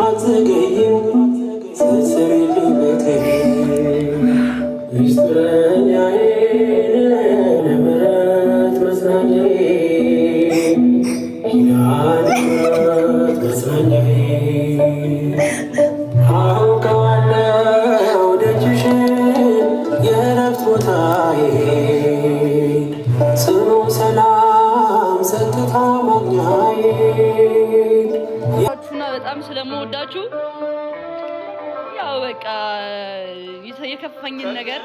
አትዘገይም ስትሰሪልኝ ቤቴ ምስጢረኛዬ ምሕረት መጽናኛዬ ኪዳነ ምሕረት መጽናኛዬ አውቀዋለሁ ደጅሽን የእረፍት ቦታዬ ጽኑ ሰላም ጸጥታ ማግኛዬ። ና በጣም ስለምወዳችሁ ያው በቃ የከፋኝን ነገር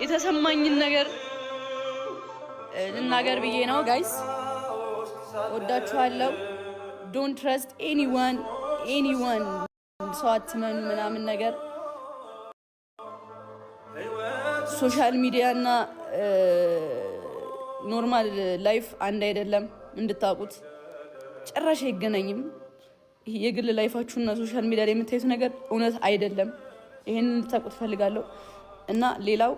የተሰማኝን ነገር ልናገር ብዬ ነው guys። ወዳችኋለሁ። Don't trust anyone, anyone። ሰው አትመኑ ምናምን ነገር። Social media እና normal life አንድ አይደለም እንድታውቁት፣ ጭራሽ አይገናኝም። ይሄ የግል life ኣችሁና social media ላይ የምታዩት ነገር እውነት አይደለም። ይሄንን እንድታውቁት እፈልጋለሁ። እና ሌላው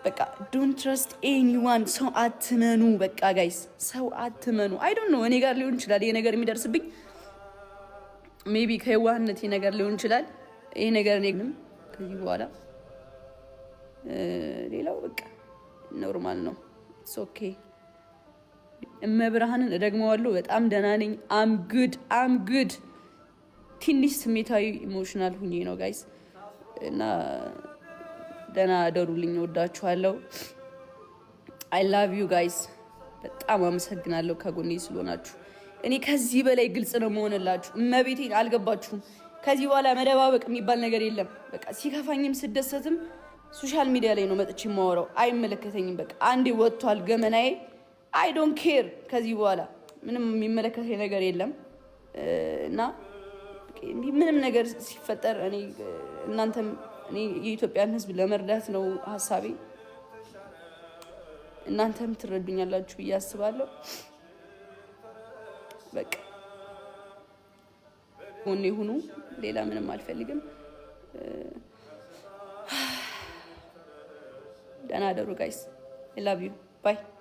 በቃ don't trust anyone፣ ሰው አትመኑ። በቃ guys፣ ሰው አትመኑ። I don't know፣ እኔ ጋር ሊሆን ይችላል ይሄ ነገር የሚደርስብኝ፣ maybe ከየዋህነት ነገር ሊሆን ይችላል ይሄ ነገር። እኔ ግን ከዚህ በኋላ ሌላው በቃ normal ነው። It's okay። እመብርሃንን እደግመዋለሁ። በጣም ደህና ነኝ። I'm good, I'm good። ትንሽ ስሜታዊ emotional ሁኜ ነው guys። እና ደህና አደሩልኝ። ወዳችኋለሁ። I love you guys። በጣም አመሰግናለሁ ከጎኔ ስለሆናችሁ። እኔ ከዚህ በላይ ግልጽ ነው መሆንላችሁ። እመቤቴን አልገባችሁም። ከዚህ በኋላ መደባበቅ የሚባል ነገር የለም። በቃ ሲከፋኝም ስደሰትም social media ላይ ነው መጥቼ የማወራው። አይመለከተኝም። በቃ አንዴ ወጥቷል ገመናዬ። I don't care። ከዚህ በኋላ ምንም የሚመለከተኝ ነገር የለም እና ምንም ነገር ሲፈጠር እኔ እናንተም እኔ የኢትዮጵያን ሕዝብ ለመርዳት ነው ሀሳቤ። እናንተም ትረዱኛላችሁ ብዬ አስባለሁ። በቃ ጎኔ ሁኑ። ሌላ ምንም አልፈልግም። ደህና አደሩ guys። Love you, bye.